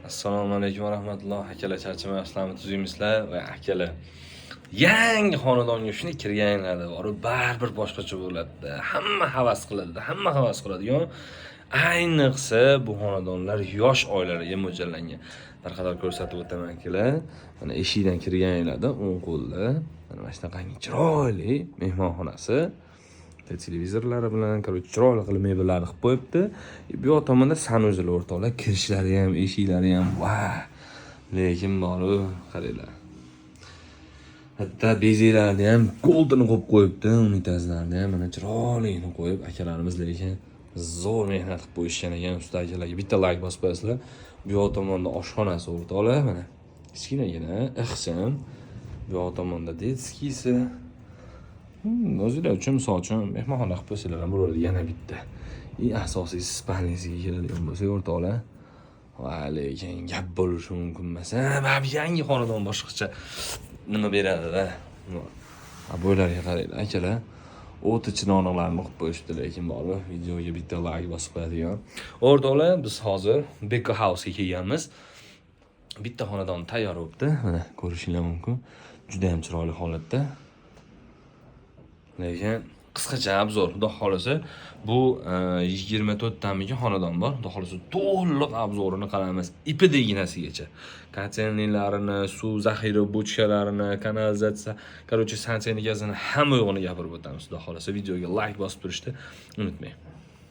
Assalomu alaykum va rahmatulloh. Akalar, charchamayapsizlarmi, tuzukmisizlar? Va akalar, yangi xonadonga shunday kirganlarda borib, baribir boshqacha bo'ladi. Hamma havas qiladi, hamma havas qiladigan. Ayniqsa bu xonadonlar yosh oilalarga mo'ljallangan. Bir qator ko'rsatib o'taman, akalar. Mana eshikdan kirganinglarda o'ng qo'lda mana shunaqangi chiroyli mehmonxonasi. Televizorlari bilan, короче, chiroyli qilib mebellarni qilib qo'yibdi. Bu yoq tomonda санузел, o'rtoqlar, kirishlari ham, eshiklari ham, va lekin boru qaranglar. Hatto bezaklarni ham golden qo'yib qo'yibdi, unitazlarni ham mana chiroyligini qo'yib, akalarimiz lekin zo'r mehnat qilib qo'yishgan ekan. Usta akalarga bitta layk bosib qo'yasizlar. Bu yoq tomonda oshxonasi, o'rtoqlar, mana kichkinagina, ixcham. Bu yoq tomonda детский si. O'zinglar uchun, misol uchun, mehmonxona qilib qo'ysanglar ham bo'ladi yana bitta. И asosiysi, спальня siga keladigan bo'lsak, o'rtoqlar, va lekin gap bo'lishi mumkin emas. Ha, baribir yangi xonadon boshqacha nima beradida. Обой larga qaranglar, akalar. O'ta chiroyliqlarni qilib qo'yishibdi, lekin bormi, videoga bitta layk bosib qo'yadigan. O'rtoqlar, biz hozir Beko House'ga kelganmiz. Bitta xonadon tayyor bo'libdi. Mana ko'rishinglar mumkin. Juda ham chiroyli holatda. Lekin qisqacha обзор, xudo xohlasa, bu 24 tamiki xonadon bor. Xudo xohlasa, to'liq обзор ini qilamiz. Ipidaginasigacha. Котельный larini, suv zaxira bochkalarini, kanalizatsiya, короче, santexnikasini, hamma yo'g'ini gapirib o'tamiz. Xudo xohlasa, videoga layk bosib turishni unutmang.